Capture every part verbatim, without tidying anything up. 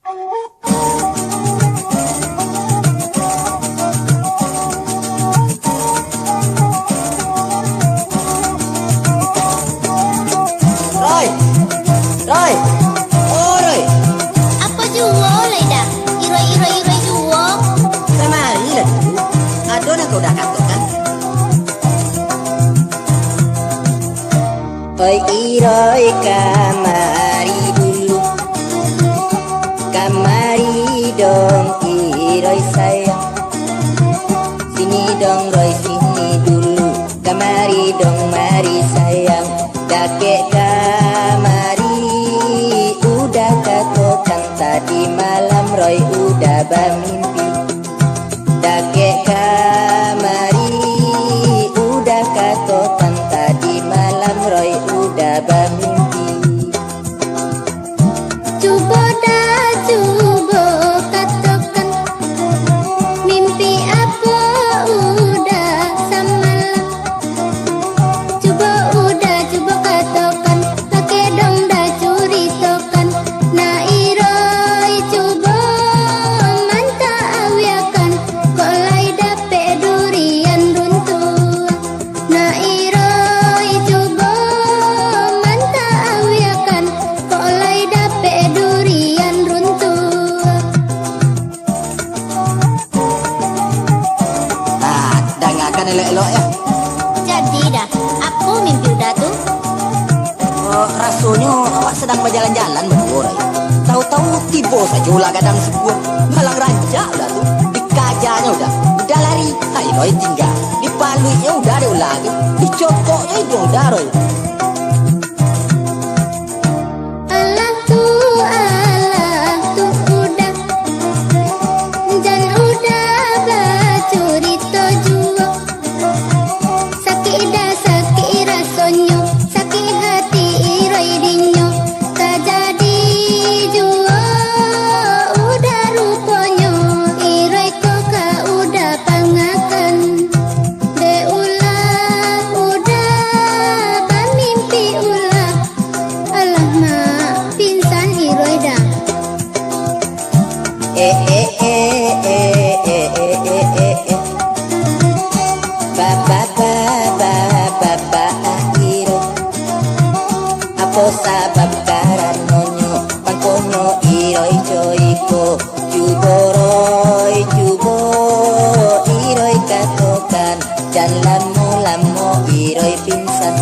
Roy! Roy! Oh, Roy! Apo juo lai dah? Iroi, iroi, iroi juo. Kamarilah dulu. Ado nan kau dah katokan? Oi iroi, kamari dulu, kamari dong iroi sayang. Sini dong roi, sini dulu, kamari dong mari sayang. Dakek kamari udah katokan, tadi malam roi udah bamimpi. Dakek kamari udah katokan, tadi malam roi udah bamimpi. Cubo dah, cubo katokan, mimpi apo udah samalam. Cubo udah, cubo katokan, pakedong dah curitokan. Nak iroi cubo mantaawiakan, kok lai dapek durian runtuah. Nak iroi cubo mantaawiakan, kok lai dapek durian runtuah. Ah, dangakan elok-elok, yo. Jadi dah, apo mimpi Uda tu? Oh, rasonyo awak sadang bajalan-jalan baduo, Rai. Tahu-tahu tibo sajo ulah gadang sabuah. Balang rancak Uda tu. Dikajanyo Uda. Uda lari. Hai, Roy tingga. Dipaluiknyo Uda dek ulah tu. Dicokoknyo iduang Uda, Roy. Alah tu, alah tu Uda, jan Uda bacurito juo. Sakik dah sakik rasonyo, sakik hati iroi dinyo. Tajadi juo Uda ruponyo, iroi ko ka Uda pangakan. Dek ulah Uda bamimpi ulah. Alah mak, pinsan iroi dah. Eh, eh, eh, eh, eh, eh, eh, eh, eh. Ba, ba, ba, ba, ba, ba, ah, iroi. Apo sabab karanonyo, mangkonyo iroi co iko? Cubo roi, cubo iroi katokan, jan lamo-lamo iroi pinsan.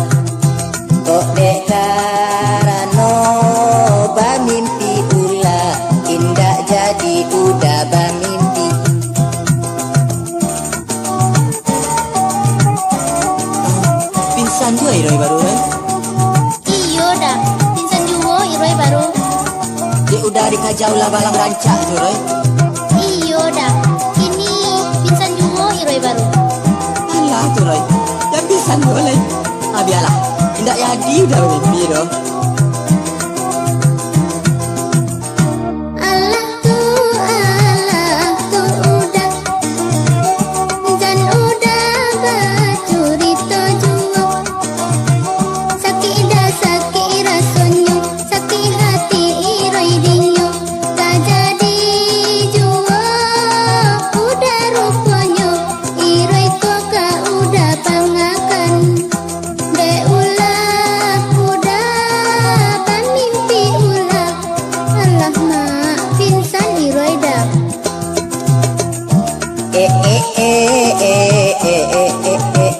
Kok dek karano bamimpi ulah, indak jadi Uda bamimpi. Pinsan juo iroi baru, eh? Iyo dah, pinsan juo iroi baru. Dek Uda dikaja ulah balang rancak tu, Roy. Iyo dah, kini pinsan juo iroi baru. Alah tu, Roy. Jan pinsan juo lai. Ah, bialah. Indak jadi Uda bamimpi doh. Alah tu, alah tu Uda, jan Uda bacurito juo. Sakik dah sakik rasonyo, sakik hati iroi dinyo. Tajadi juo Uda ruponyo, iroi ko ka Uda pangakan. Dek ulah Uda bamimpi ulah. Alah mak, pinsan iroi dah. Eh, eh, eh, eh, eh, eh, eh, eh, eh.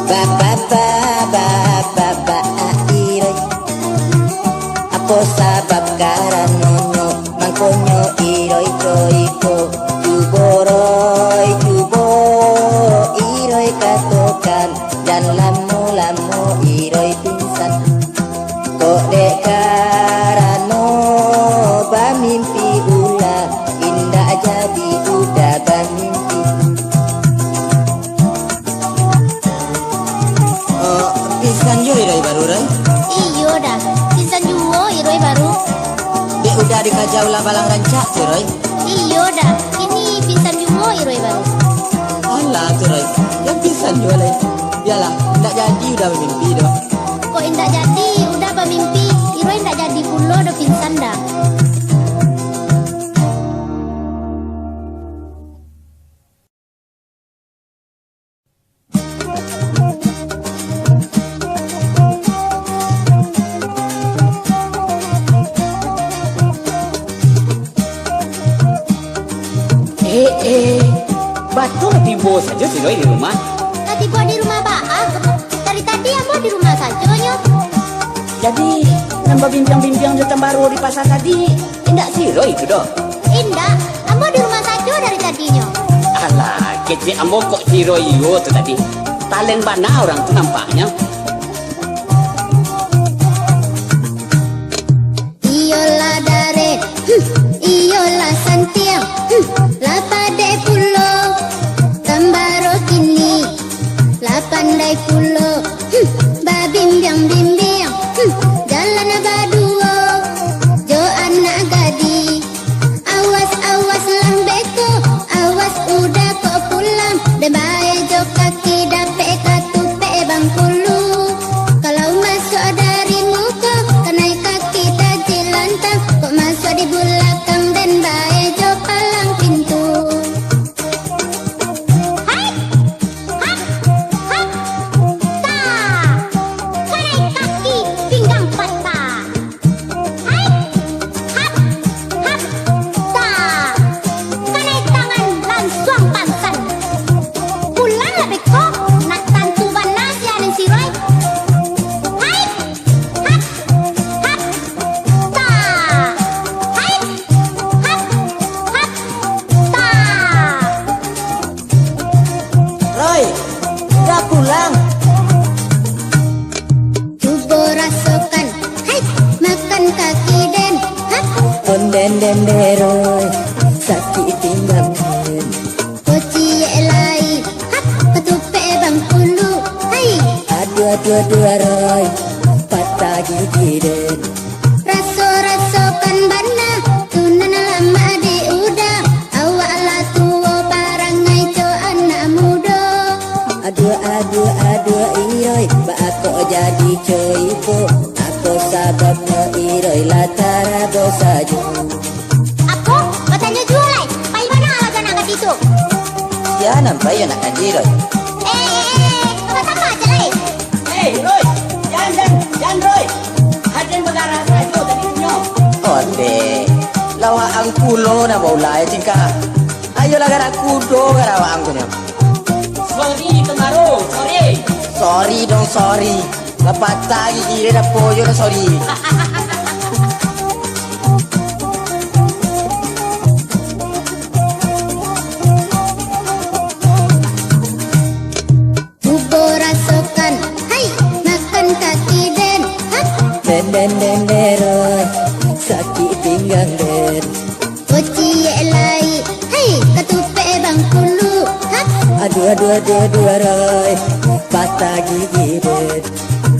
Ba, ba, ba, ba, ba, ba, ah, iroi. Apo sabab karanonyo, mangkonyo iroi co iko? Cubo roi, cubo iroi katokan, jan lamo-lamo iroi pinsan. Kok dek karano bamimpi ulah, indak jadi Uda bamimpi. Oh, pinsan juo iroi baru, Roy? Iyo dah, pinsan juo iroi baru. Dek Uda dikaja ulah balang rancak tu, Roy? Iyo dah, kini pinsan juo iroi baru. Alah tu, Roy, jan pinsan juo lai. Bialah, indak jadi Uda bamimpi doh. Kok indak jadi Uda bamimpi, iroi indak jadi pulo doh pinsan dah. Ato lah tibo sajo si Roy di rumah. Lah tibo di rumah baa? Dari tadi ambo di rumah sajo nyo. Jadi, nan babimbiang-bimbiang jo Tambaro di pasa tadi, indak si Roy tu doh? Indak, ambo di rumah sajo dari tadinyo. Alah, kecek ambo kok si Roy iyo tu tadi. Talent bana urang tu nampaknyo. Iyolah dareh, hmm, iyolah santiang, hmm, lah padeh pulo. Tambaro kini, lah pandai pulo, hmm, babimbiang-bimbiang, hmm, jalan baduo, jo anak gadih. Awas, awas lah beko, awas udah kok pulang, den bae jo kaki dapek katupek bangkulu. Kalau masuak dari muko, kanai kaki tajilantang, kok masuak di bulakang, den bae jo palang pintu. Hai! Hap! Hap! Ta! Kanai kaki pinggang patah. Hai! Hap! Hap! Ta! Kanai tangan lansuang pangsan. Pulang lah beko, nak tantu bana si Aden si Roy. Hai! Hap! Hap! Ta! Hai! Hap! Hap! Ta! Roy, udah pulang? Cubo rasokan, hai, makan kaki den, hap. Onden den Roy, sakik pinggang den. Kociek lai, hap, katupek bangkulu, hai. Aduah, aduah, aduah, Roy, patah gigi den. Raso-rasokan bana, tu nan lamak di uda. Awak lah tuo parangai co anak mudo. Aduah, aduah, aduah, Iroi, baa kok jadi co iko? Apo sababnyo Iroi lah tarado sajo? Apo? Batanyo juo lai, pai bana lah jo anak gadih tu. Sia nan pai anak gadih, Roi? Eh, eh, eh, eh, sama-sama aja lai. Eh, Roi, jan, jan, jan, Roi. Aden bagarah sajo tadi tu nyo. Ondeh, lah waang pulo nan baulai cingkak. Ayolah garak kudo, garak waang tu nyo. Sorry, Kemaro, sorry. Sorry dong, sorry. Lah patah gigi den, apo yo lah sorry. Cubo rasokan, hai, makan kaki den, hap. Den, den, den, den, Roi, sakik pinggang den. Kociek lai, hai, katupek bangkulu, hap. Aduah, aduah, aduah, aduah, Roi, patah gigi den.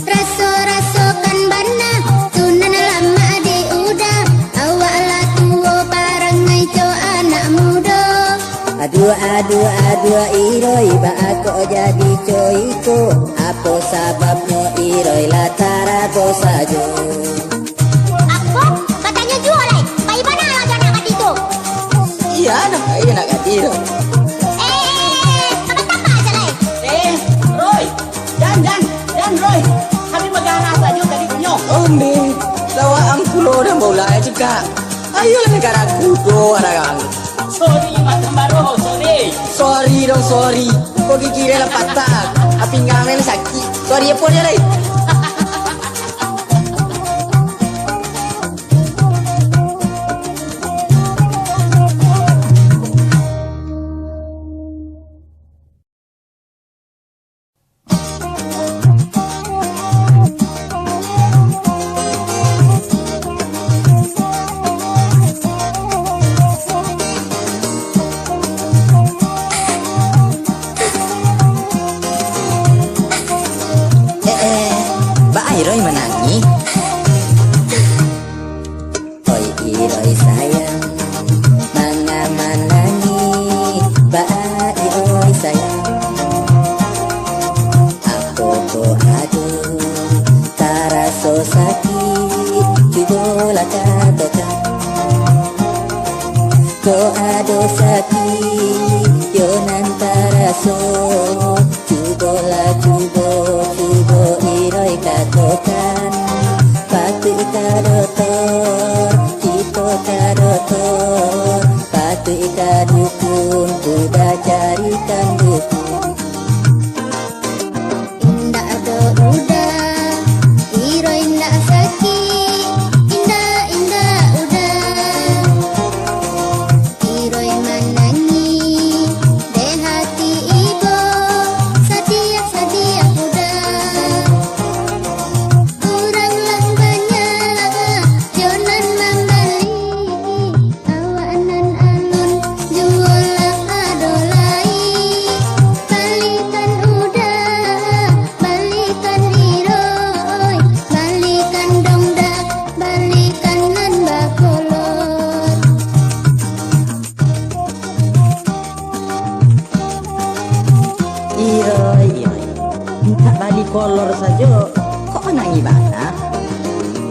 Raso-rasokan bana, tu nan lamak di uda. Awak lah tuo parangai co anak mudo. Aduah, aduah, aduah, Iroi, baa kok jadi co iko? Apo sababnyo Iroi lah tarado sajo? Apo? Batanyo juo lai, pai bana lah jo anak gadih tu. Sia nan pai anak gadih tu? Eh, eh, eh, eh, sama-sama aja lai. Eh, Roi, jan, jan, jan, Roi. Kami bagarah sajo tadi tu nyo. Ondeh, lah waang pulo nan baulai cingkak. Ayolah, garak kudo, garak waang. Sorry, Mak Kemaro, sorry. Sorry dong, sorry. Kok gigi den lah patah, ah, pinggang den sakik. Sorry apo nyo lai? Eh, eh, baa Iroi manangih? Oi Iroi sayang, manga manangih, baa Iroi sayang? Apo kok ado taraso sakik, cubolah katokan. Kok ado sakik, yo nan taraso, cubolah, cubo, cubo Iroi katokan. Patuik ka dotor, kito ka dotor. Patuik ka dukun, kuda cari Iroi, iroi. Mintak bali kolor sajo, kok manangih bana?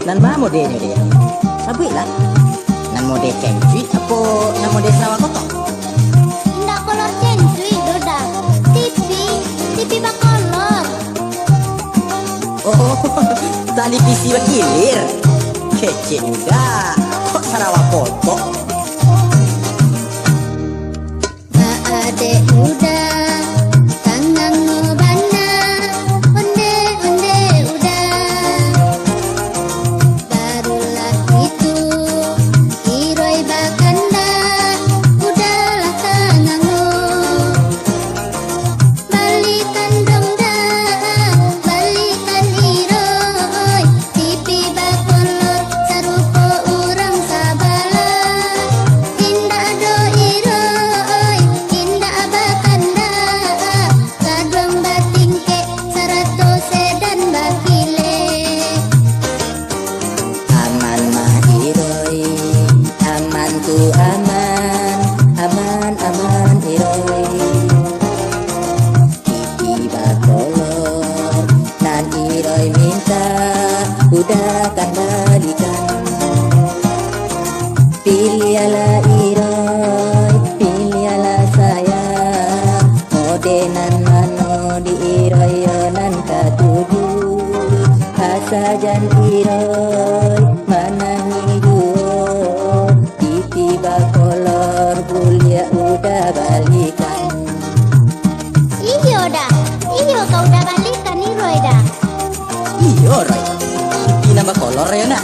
Nan ma modenyo, Dek? Sabuiklah. Nan mode cencuik apo nan mode sarawa kotok? Indak kolor cencuik doh, Da. Tipi, tipi bakolor. Oh, talipisi bakilir. Kecek Uda, kok sarawa kotok? Baa dek Uda, tanganmu bana, onde-onde Uda. Barulah itu, Iroi bakandak, Uda lah tanganmu. Balikan dong Da, balikan Iroi, tipi bakolor sarupo urang sabalah. Indak doh Iroi, indak bakandak, gaduang batingkek sarato sedan bakilek. Aman mah Iroi, aman tu aman, aman, aman Iroi. Tipi bakolor, nan Iroi minta, Uda kan balikan. Piliahlah Iroi, piliahlah sayang, mode nan mano di Iroi yo nan katuju. Asa jan Iroi manangih juo, tipi bakolor buliah Uda balikan. Iyo Da, iyo ka Uda balikan Iroi Da. Iyo, Roi. Tipi nan bakolor yo, nak?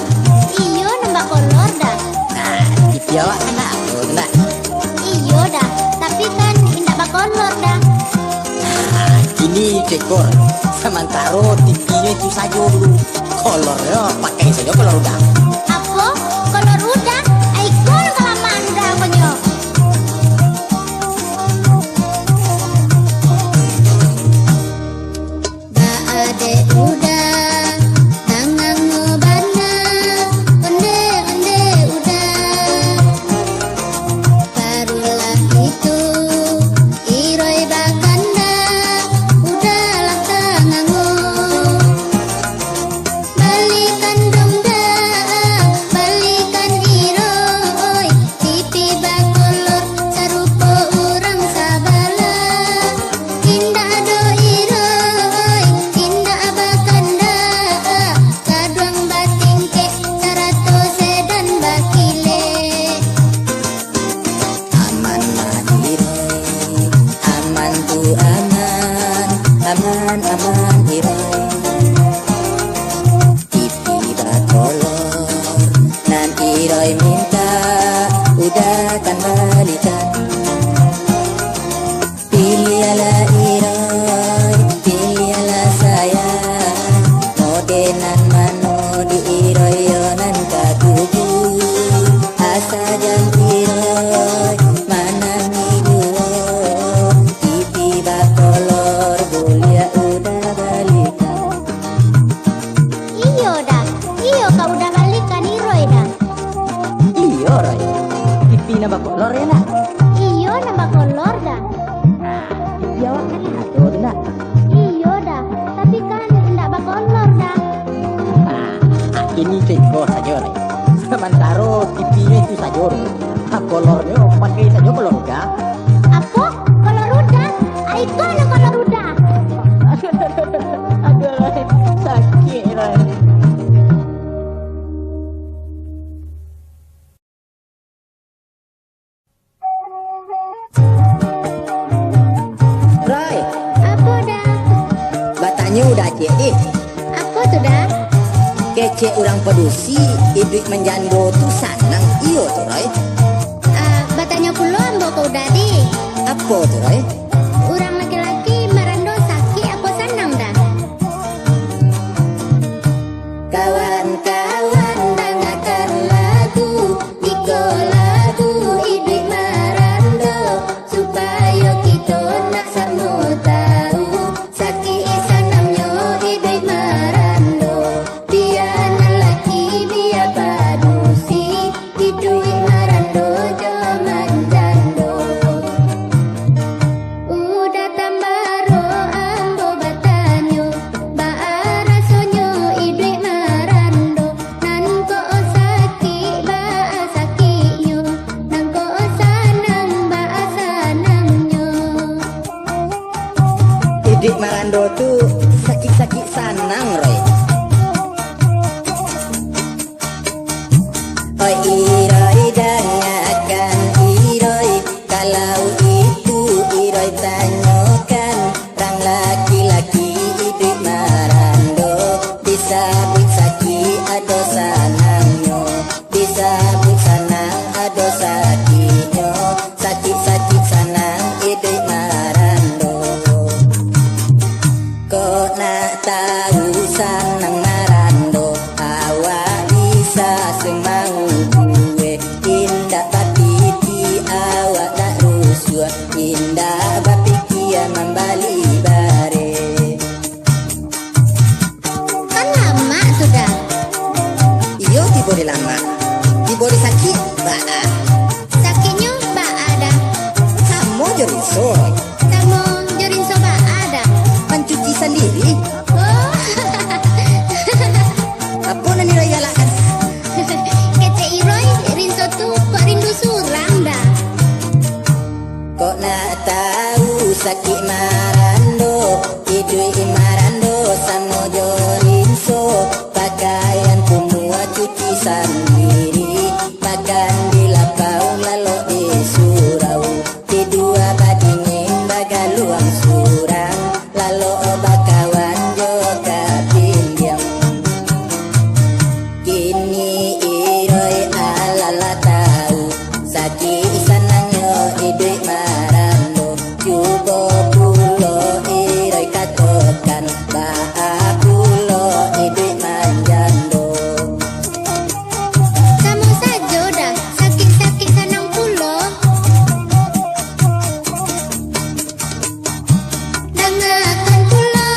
Iyo, nan bakolor Da. Nah, tipi awak kan nak ado tu, nak? Iyo Da, tapi kan indak bakolor Da. Nah, kini cekor. Samantaro tipinyo itu sajo dulu. Kolornyo pakai sajo kolor Uda. Apo? Kolor Uda? Ai, kolor kalamaan Uda konyo. Baa dek Uda, tanganmu bana, onde-onde Uda. Barulah itu, Iroi bakandak, Uda lah tanganmu. Balikan dong Da, balikan Iroi, tipi bakolor sarupo urang sabalah. Indak doh Iroi, indak bakandak, gaduang batingkek sarato sedan bakilek. Aman mah Iroi, aman tu aman, aman, aman Iroi. Tipi bakolor, nan Iroi minta, Uda kan balikan. Piliahlah Iroi, piliahlah sayang, mode nan mano di Iroi yo nan katuju. Asa jan Iroi manangih juo, tipi bakolor buliah Uda balikan. Iyo Da, iyo ka Uda balikan Iroi Da. Iyo, Roi. Tipi nan bakolor yo, nak? Iyo, nan bakolor Da. Nah, tipi awak kan ado tu, nak? Iyo Da, tapi kan indak bakolor Da. Nah, kini ceko sajo, Roi. Samantaro tipinyo itu sajo, Roi. Nah, kolornyo pakai sajo kolor Uda. Apo? Kolor Uda? Ai, kono kolor Uda. Aduh, Roi. Sakik, Roi. Roi. Apo, Da? Batanyo Uda ciek, ih. Apo tu, Da? Kecek urang padusi, iduik manjando tu sanang, iyo tu, Roi? Ah, batanyo pulo ambo ka Uda, di. Apo tu, Roi? Urang laki-laki marando sakik apo sanang, Da? Kawan-kawan, dangakan lagu, iko lagu iduik marando, supayo kito nak samo tahu, sakik sanangnyo iduik marando. Bia nan laki, bia padusi, iduik marando jo manjando. Dek Marando tu sakik-sakik sanang, Roy. Oi Iroi, dangakan Iroi, kalau itu Iroi tanyokan, rang laki-laki iduik marando, disabuik sakik ado sanangnyo, disabuik sanang ado sakiknyo, sakik-sakik sanang iduik marando. Kok nak tahu sanang marando, awak bisa semau kue, indak bapiti awak dak rusuah, indak bapikia mambali bareh. Kan lamak tu dah. Iyo, tibo di lamak, tibo di sakik, baa. Sakiknyo baa dah? Samo jo rinso. Samo jo rinso baa dah? Mancuci sandiri. Oh. Apo nan Iroi galakkan? Kecek Iroi, rinso tu kok rindu surang dah. Kok nak tahu sakik marando, iduik marando samo jo rinso, pakaian kumua cuci sandiri, makan di lapau lalok di surau, tidua badingin bagaluang surang, lalok bakawan jo kapindiang. Kini Iroi alah lah tahu, sakik sanangnyo iduik marando. Cubo pulo Iroi katokan, baa pulo iduik manjando. Samo sajo dah, sakik-sakik sanang pulo. Dangakan pulo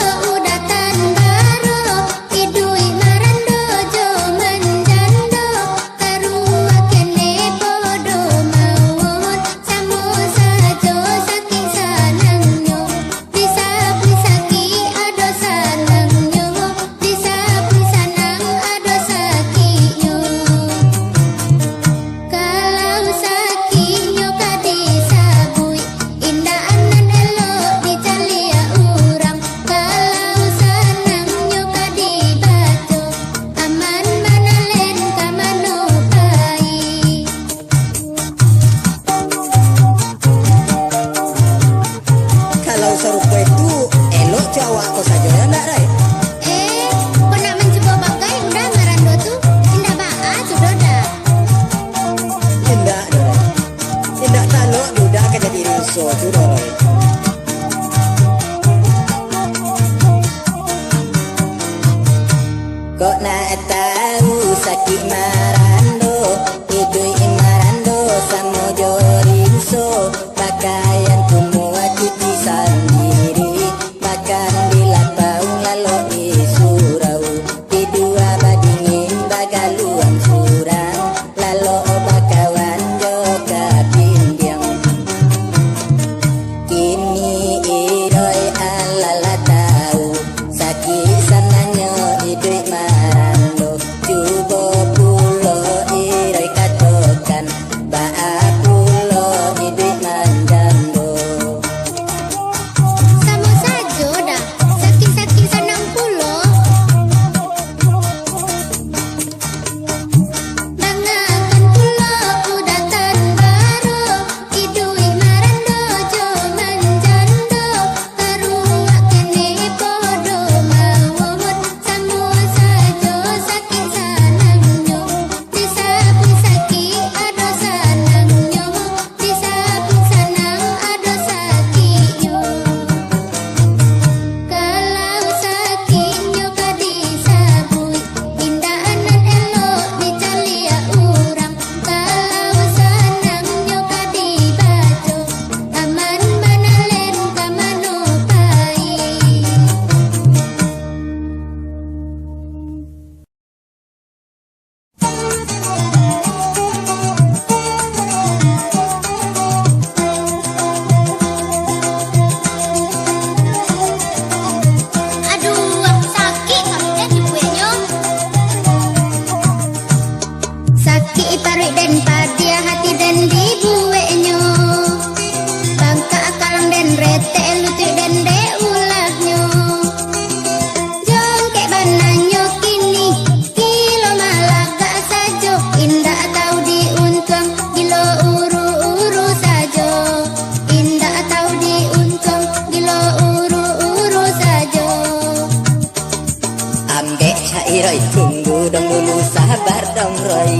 Roy, tunggu dong dulu, sabar dong, Roy.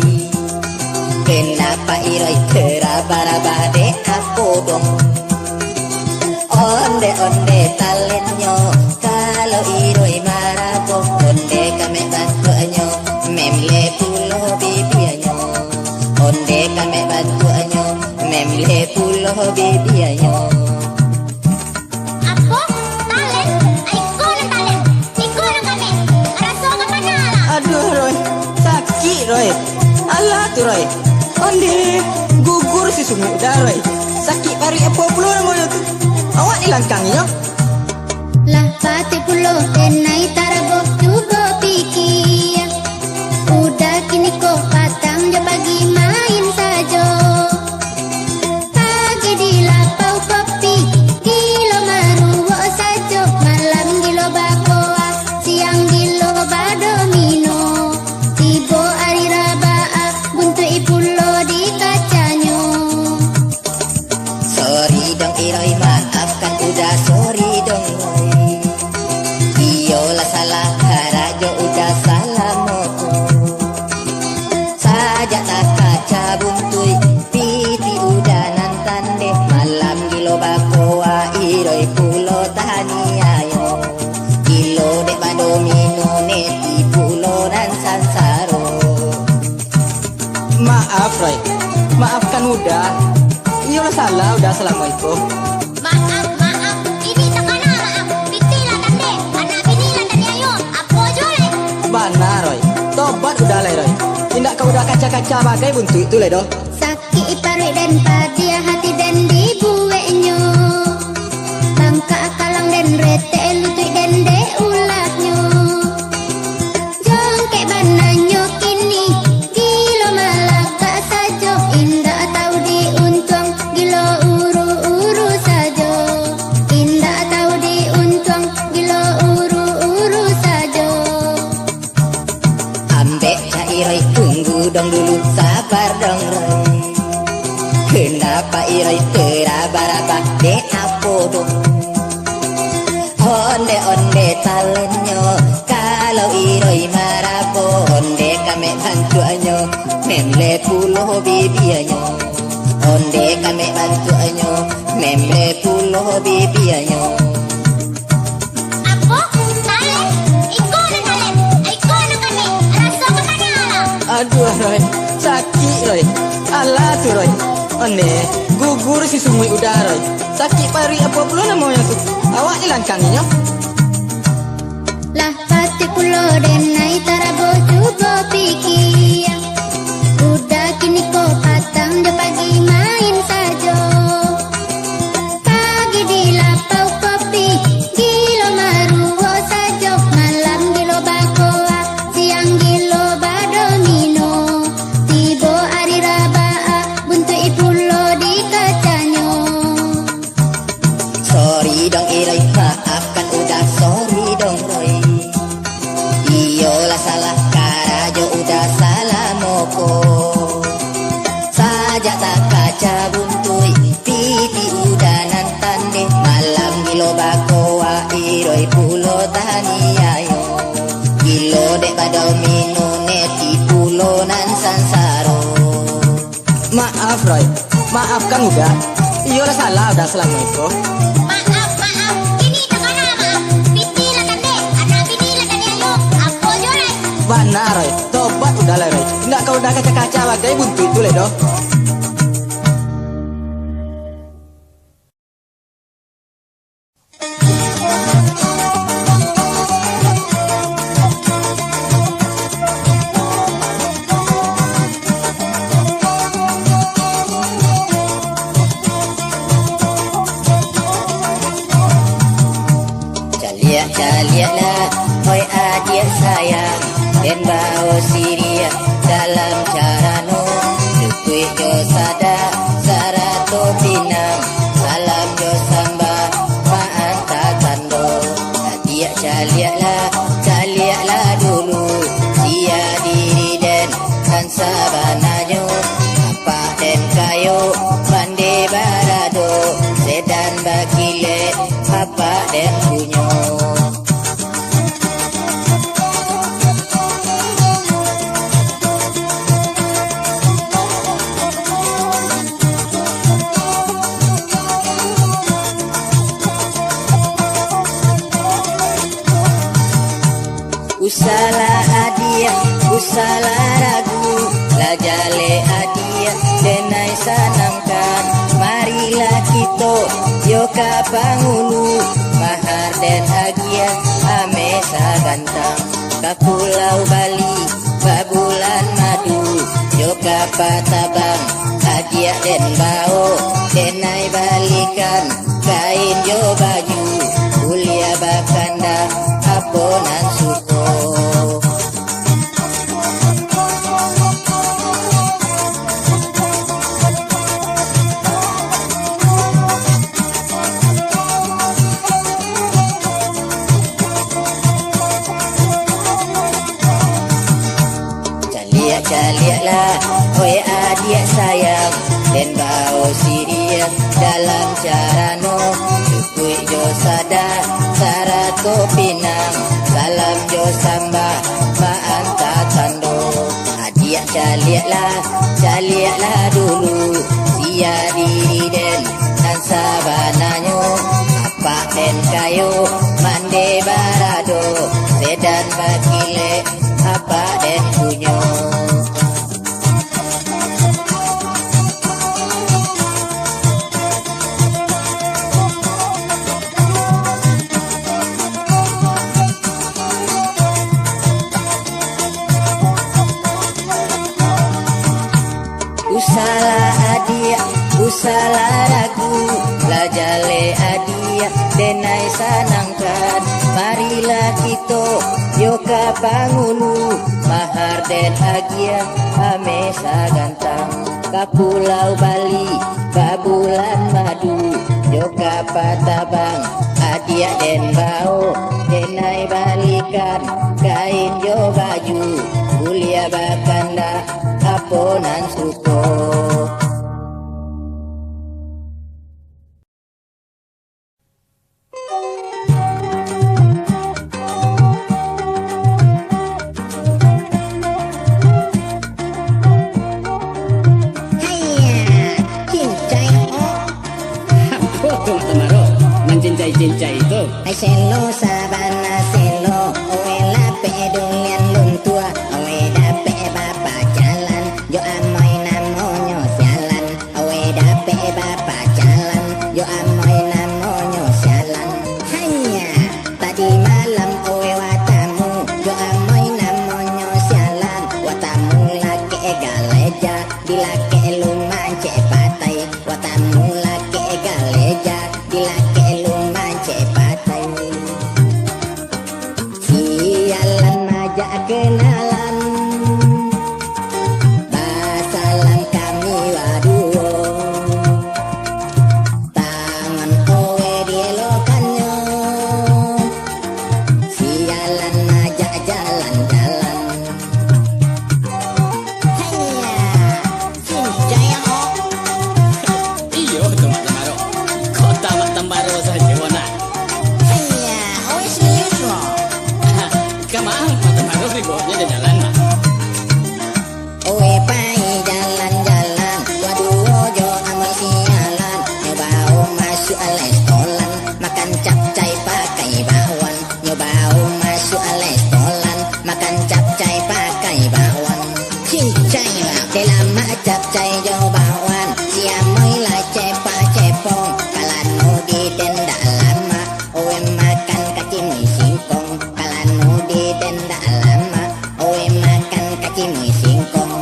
Kenapa Iroy terabah-rabah, dek apo dong? Onde-onde talennyo, kalau Iroy maraboh, onde kamek bantuaknyo, memle pulo bibianyo. Onde kamek bantuaknyo, memle pulo bibianyo. Apo? Talen? Ai, iko nan talen. Iko nan kamek. Raso ka panah lah. Aduh, Roy. Sakik, Roy. Alah tu, Roy. Ondeh, gugur si Sungguik Uda, Roy. Sakik paruik apo pulo namonyo tu? Awak dilangkangi nyo? Lah patuik pulo denai taraboh, cubo pikia. Uda kini ko patang jo pagi main sajo. Pagi di lapau kopi, gilo maruok sajo, malam gilo bakoa, siang gilo badomino. Tibo ari rabaah, buntuik pulo di kacanyo. Sori dong Iroy, maafkan Uda, sori dong Roy. Iyolah salah karajo Uda salamo ko. Sajak takaca buntuik, pitih Uda nan tandeh. Malam gilo bakoa, Iroy pulo taniayo. Gilo dek badomino, Neti pulo nan sansaro. Maaf, Roy. Maafkan Uda. Iyolah salah Uda salamo iko. Maaf, maaf. Kini takana maaf. Pitih lah tandeh, anak bini lah taniayo. Apo juo lai? Bana, Roy. Tobat Uda lai, Roy. Indak ka Uda kaca-kaca bagai buntuik tu lai doh. Sakik paruik den, padiah hati den dibueknyo. Bangkak kalang den, retek lutuik den dek ulahnyo. Jongkek bananyo kini, gilo malagak sajo, indak tau di untuang, gilo uru-uru sajo, indak tau di untuang, gilo uru-uru sajo. Ambek Cak Iroy, tunggu dong dulu, sabar dong Roy. Kenapa Iroy terabah-rabah, dek apo dong? Onde-onde talennyo, kalau Iroy maraboh, onde kamek bantuaknyo, memle pulo bibianyo. Onde kamek bantuaknyo, memle pulo bibianyo. Apo? Talen? Iko nan talen, iko nan kamek, raso ka panah lah. Aduh, Roy. Sakik, Roy. Alah tu, Roy. Ondeh, gugur si Sungguik Uda, Roy. Sakik paruik apo pulo namonyo tu? Awak dilangkangi nyo. Lah patuik pulo denai taraboh, cubo pikia. Uda kini ko patang jo pagi main sajo. Pagi di lapau kopi, gilo maruok sajo, malam gilo bakoa, siang gilo badomino. Tibo ari rabaah, buntuik pulo di kacanyo. Sori dong Iroy, maafkan Uda, sori dong Roy. Iyolah salah karajo Uda salamo ko. Sajak takaca buntuik, pitih Uda nan tandeh, malam gilo bakoa, Iroy pulo taniayo. Gilo dek badomino, Neti pulo nan sansaro. Maaf, Roy. Maafkan Uda. Iyolah salah Uda salamo iko. Maaf, maaf. Kini takana maaf. Pitih lah tandeh, anak bini lah taniayo. Apo juo lai? Bana, Roy. Tobat Uda lai, Roy. Indak ka Uda kaca-kaca bagai buntuik tu lai doh. Caliak-caliaklah, oi adiak sayang, den bao siriah dalam carano, lutuik jo sada, sarato pinang, salam jo sambah, maan tatando. Adiak caliaklah, caliaklah dulu, sia diri den, kan sabananyo, apak den kayo, pandai barado, sedan bakilek, apak den punyo. Salah adiak, ku salah ragu, lah jaleh adiak, denai sanangkan. Marilah kito, yo ka Pangulu, mahar den agiah, ameh sagantang. Ka Pulau Bali, babulan madu, yo ka Patabang, agiah den bao, denai balikan. Kain jo baju, buliah bakandak, apo nan suko. Caliak-caliaklah, oi adiak sayang, den bao siriah dalam carano, cukuik jo sada, sarato pinang, salam jo sambah, maanta tando. Adiak caliaklah, caliaklah dulu, sia diri den nan sabananyo, apak den kayo, mande barado, sedan bakilek, apak den punyo. Usalah adiak, usalah ragu, lah jaleh adiak, denai sanangkan. Marilah kito, yo ka Pangulu, mahar den agiah, ameh sagantang. Ka Pulau Bali, babulan madu, jo ka Patabang, adiak den bao, denai balikan, kain jo baju, buliah bakandak, apo nan suko. Haiya, cincai, oh. Apo tu, Mak Tamaro, mancincai-cincai tu? Ai selo sabana selo, oe lapeh dulian luntua, oe dapek bapacalan, jo amoi namonyo sialan. Oe dapek bapacalan, jo amoi namonyo sialan. Haiya, tadi malam oe watamu, jo amoi namonyo sialan. Watamu lakek galeja, dilakek lu mancek patai. Watamu lakek galeja, dilakek lu mancek patai. Sialan majak kenalan, basalam kami baduo. Tangan oe dielokannyo, sialan majak jalan-jalan. Haiya, cincai, oh. Iyo tu, Mak Tamaro. Kok tamak tambaro sajo, nak? Haiya, oe serius lo? Ka ma, Mak Tamaro, ributnyo di jalan, Mak? Oe pai jalan-jalan, waduo jo amoi sialan, nyo bao masuak restoran, makan capcai pakai bakwan. Nyo bao masuak restoran, makan capcai pakai bakwan. Cincai lah, dek lamak capcai jo bakwan, si amoi lah cepak-cepong, kalano di den dak lamak, oe makan kacimui singkong, kalano di den dak lamak, oe makan kacimui singkong.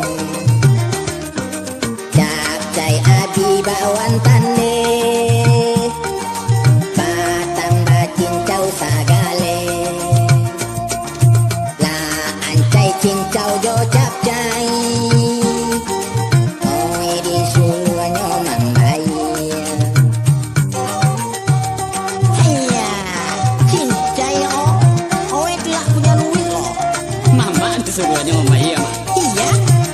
Capcai abih bakwan tandeh, batambah cincau sagale. Lah ancai cincau jo capcai, oe disuruahnyo mambayia. Haiya, cincai, oh, oe tu lah punyo duit lo. Mamak disuruahnyo mambayia, Mak. Iyo,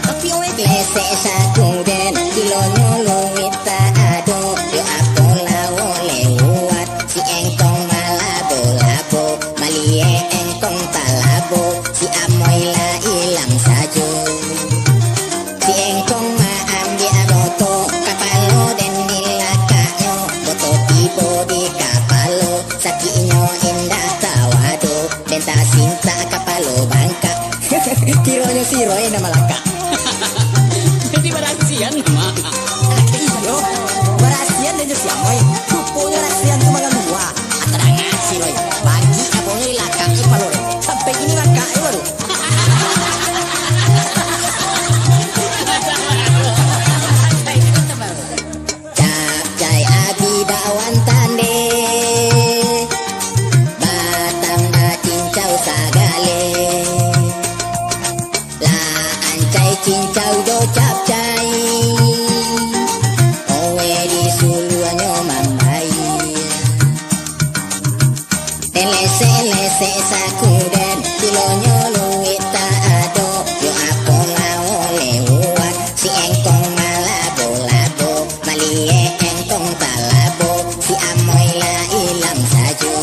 tapi oe lesek saku den, kilonyo luit tak ado, yo apo lah oleh buat, si engkong malabo-labo, maliek engkong talabo, si amoi lah ilang sajo. Si engkong maambiak boto, kapalo den dilakaknyo, boto tibo di kapalo, sakiknyo indak tawado, den tasintak kapalo Bangkak. Kironyo si Roy nan malakak. Jadi barasian, Mak. Iyo, barasian den jo si Amoy. Ruponyo barasian tu mangalua. Tadanga si Roy. Bagi abonyo dilakak, eh, palo den. Sampai kini lakak, eh, baru. Capcai abih bakwan tandeh, batang bacincau sagaleh. Lah ancai cincau jo capcai, owe di suluahnyo mambayia. Lesek-lesek sakuden, kilonyo luik tak ado, yo apolah oleh uwak, si engkong malabo-labo, maliek engkong talabo, si Amoy lah ilang sajo.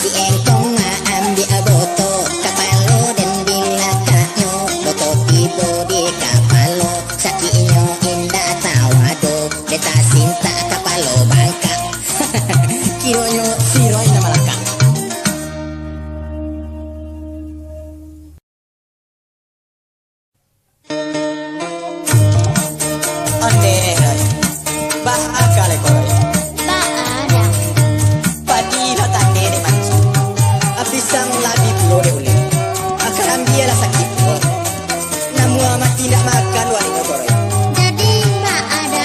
Si engkong maambiak boto, kapalo den dilakaknyo, boto tibo di kapalo, sakiknyo indak tawado, den tasintak kapalo bangkak. Kironyo si Roy nan malakak. Ondeh, Roy. Baa kali ko, Roy? Baa, Da. Padi lah tandeh dek manci. Apisang lah dipulo dek ulek. Akarambia lah sakik pulo. Namuah mati indak makan wak nyo ko, Roy. Jadi, baa, Da?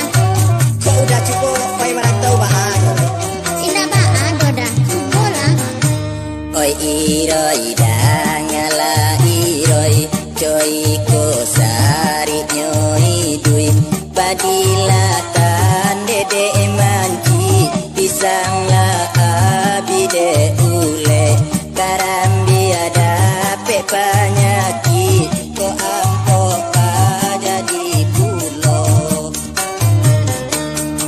Kok udah cubo pai marantau, baa nyo, Roy? Indak baa doh, Da. Cubolah. Oi Iroi, dangalah Iroi, co iko sariknyo iduik. Padi lah tandeh dek manci, pisang lah abih dek ulek, karambia dapek panyakik, kok ambo ka jadi pulo.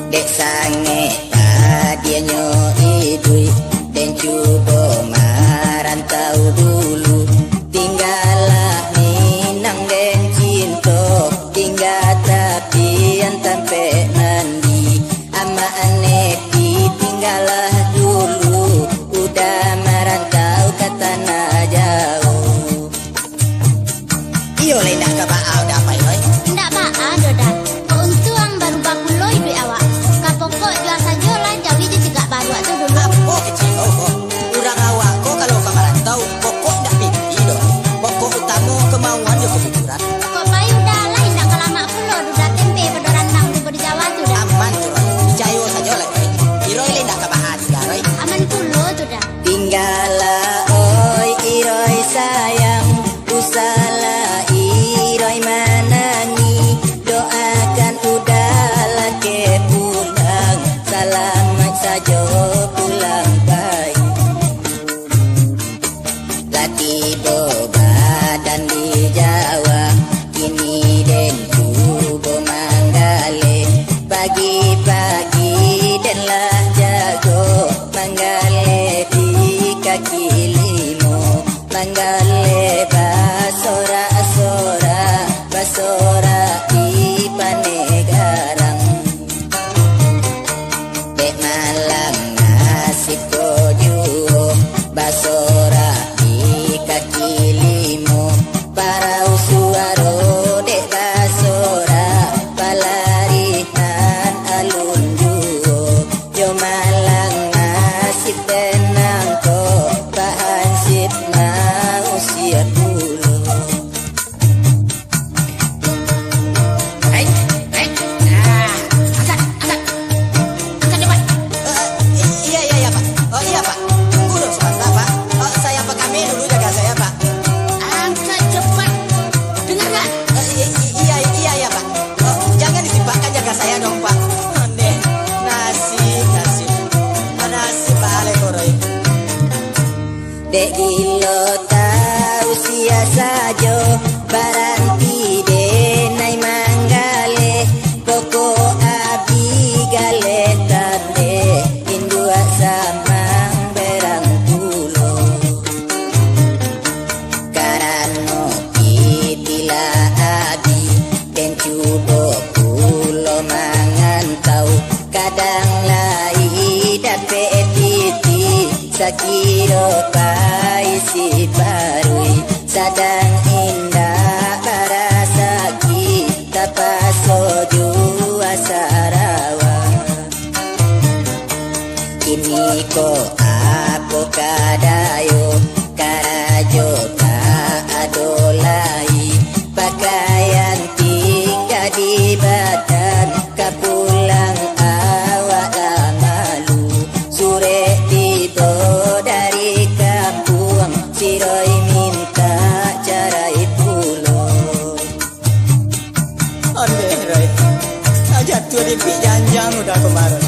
Dek sangek padianyo iduik, den cubo marantau dulu. Tinggalah Minang den cinto, tingga tapian tampek mandi. Amak Nepi tinggalah dulu, udah marantau ka tanah jauah. Iyo lai, indak ka baa doh, Pai, oi. Indak baa doh, Da. Kok untuang baru bakulo iduik awak. Ka pokok jua sajolah, jawi jo cigak baruak tu dulu. Apo kecek kau ko? Urang awak ko kalau ka marantau, pokok indak piti doh. Pokok utamo kamauan jo kajujuran. Kok pai udah lah, indak ka lamak pulo dudah tempe pado randang tibo di Jawa tu, Da. Aman tu, Roy. Picayo sajo lah, Roy. Iroi lai indak ka baa, Roy. Aman pulo tu, Da. Tinggalah, oi, Iroi sayang, usahlah Iroi manangih, doakan udah lakek pulang, salamaik sajo pulang pai. Lah tibo badan di Jawa, kini den cubo manggaleh. Pagi-pagi den lah jago, manggaleh di kaki limo, manggaleh basorak-sorak, basorak di paneh garang. Dek malang nasib ko juo, basorak di kaki limo, parau suaro dek basorak, palarihan alun juo, jo malang nasib tenang ko, bahansip mausia pulo. Hei, hei. Ah, angkat, angkat. Angkat cepat. Eh, i-, iya, iya, iya, Pak. Oh, iya, Pak. Tunggu dulu sebentar, Pak. Oh, saya pekami dulu jaga saya, Pak. Angkat cepat. Dengar nggak? Eh, i-, i-, iya, iya, iya, Pak. Oh, jangan ditimpakan jaga saya dong, Pak. Ondeh, nasib, nasib. Nasib, Pak Alek Koroi. Dek gilo tau sia sajo, baranti denai manggaleh, pokok abih galeh tandeh, induak samang berang pulo. Karano pitih lah abih, den cubo pulo mangantau, kadang lai dapek pitih, sakiro pai si paruik, sadang indak barasaki, tapaso jua sarawa. Kini ko apo ka dayo, karajo tak ado lai, pakaian tingga di badan, ka pulang awak lah malu. Surek tibo dari kampuang, si Roy mintak carai pulo. Ondeh, Roy. Aja tu dipik janjang udah kemarin.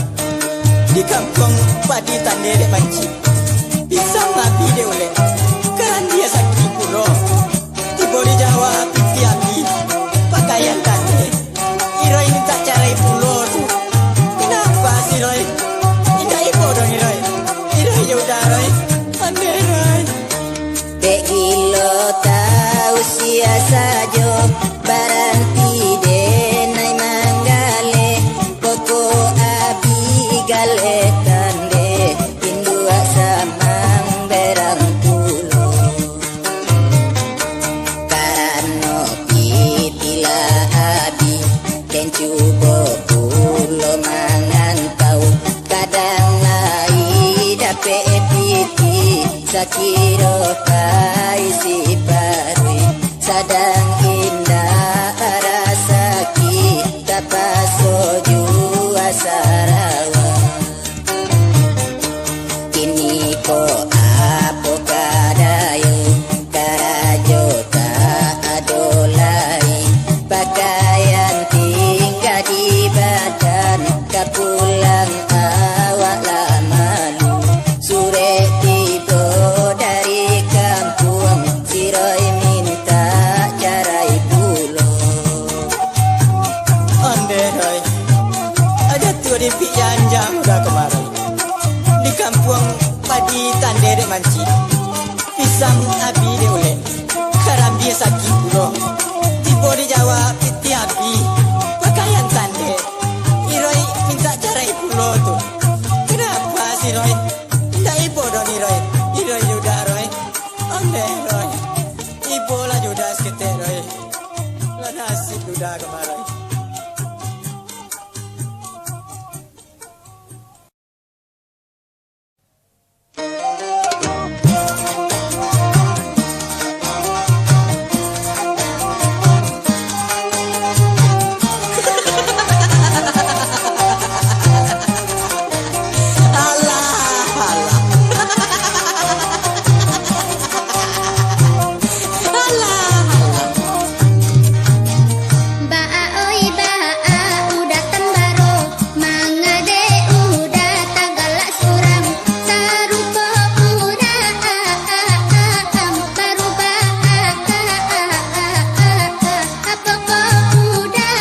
Di kampuang padi tandeh dek mancik. Pisang abi dek ulek. Karambia sakik pulo. Tibo di Jawa pitih abi. Pakaian tandeh. I Roy mintak carai pulo tu. Kenapa si Roy? Indak ibo doh ni, Roy. I Roy jo udah, Roy. Ondeh, Roy. Dek gilo tau sia sajo, baranti denai manggaleh, pokok abi galeh tandeh, induak samang berang pulo. Karano pitih lah abih, den cubo pulo mangantau, kadang lai dapek pitih, sakiro paisi paruik, sadang indak rasaki, tapaso jua sarawa. Kini ko apo ka dayo, karajo tak ado lai, pakaian tingga di badan, ka pulang awak lah malu. Surek tibo dari kampuang, si Roy mintak carai pulo. Ondeh, Roy. Aja tu dipik janjang udah kemarin. Di kampuang padi tandeh dek mancik. Pisang abi dek ulek. Karambia sakik pulo. Tibo di Jawa pitih abi. Pakaian tandeh. I Roy mintak carai pulo tu. Kenapa si Roy? Indak ibo doh ni, Roy. I Roy jo udah, Roy. Ondeh, Roy. Ibo lah jo udah saketek, Roy. Lah nasib duda kamarin. Alah, alah. Alah, alah. Baa oi baa, uda tambaro, manga dek uda tagalak surang, sarupo urang barubah. Apo ko uda,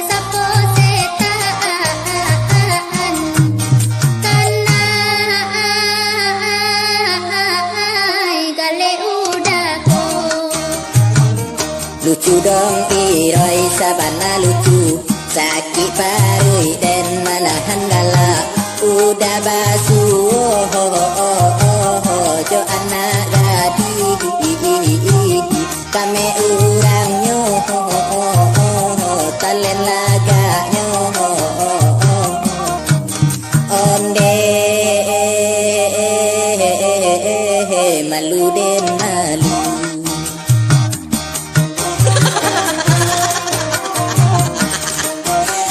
sapo setan, kanai galeh uda ko. Lucu dong Iroi, sabana lucu, sakik paruik den malahan galak. Uda basuo jo anak gadih, kami urangnyo, talen lagaknyo. Onde, malu den malu.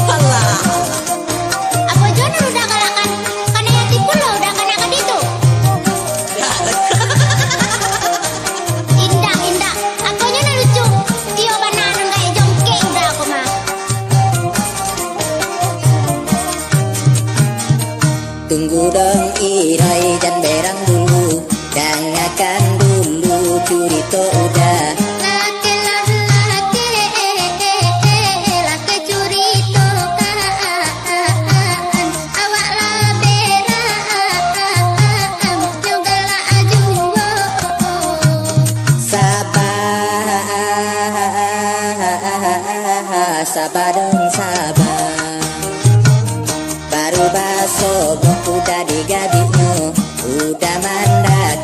Alah. Apo juo nan uda galakan? Kanai ati pulo uda kanai ati tu. Indak, indak. Apo juo nan lucu? Iyo bana nan gaek jongkek uda ko mah. Tunggu dong Iroi, jan berang dulu. Dangakan dulu curito uda. Lakeh lah lakeh, lakeh curitokan. Awak lah berang, nyo galak juo. Saba, saba dong saba. Baru basobok uda di gadiknyo, uda mandak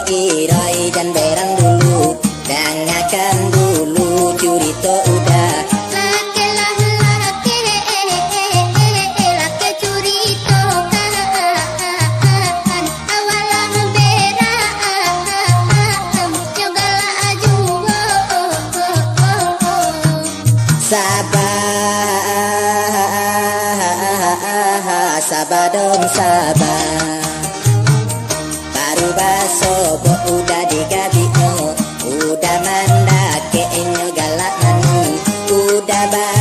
Kirai dan berang dulu, dangakan dulu curito Uda. Laki lah laki, laki curito kan, awalah berang, nyo galak juo. Saba, saba dong saba. Baru basobok Uda di gabiknyo, Uda mandakeknyo galak mandi, Uda ba